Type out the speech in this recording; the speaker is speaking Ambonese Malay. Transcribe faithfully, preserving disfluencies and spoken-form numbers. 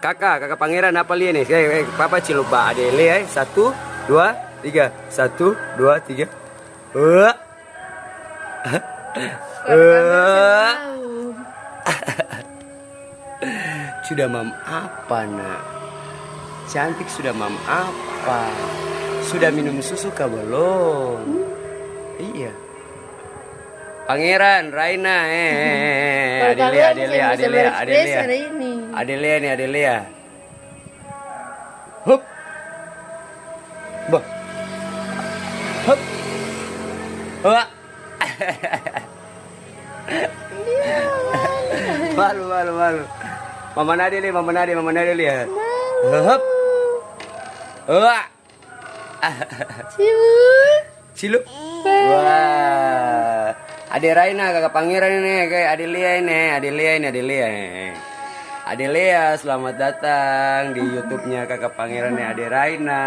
Kaka, kaka Pangeran apa lia nih? Eh, eh, papa cilup ba ade lia, eh. Satu, dua, tiga. Satu, dua, tiga. Wah. Wah. Sudah mam apa, Nak? Cantik sudah mam apa? Sudah minum susu ka belum? Iya. Pangeran, Raina, eh, eh, eh, eh, Adelia, Adelia, Adelia, Adelia. Adelia nih, Adelia. Hup. Bah. Hup. Wah. Malu, malu, malu. Mama Nade li, Mama Nade, Mama Nade li, ya. Hup. Wah. Ciu. Cilu. Wah. Ade Raina, kaka Pangeran ini, kayak Ade Lea ini, Ade Lea ini, Ade Lea. Ade Lea, selamat datang di YouTube-nya kaka Pangeran nih, Ade Raina.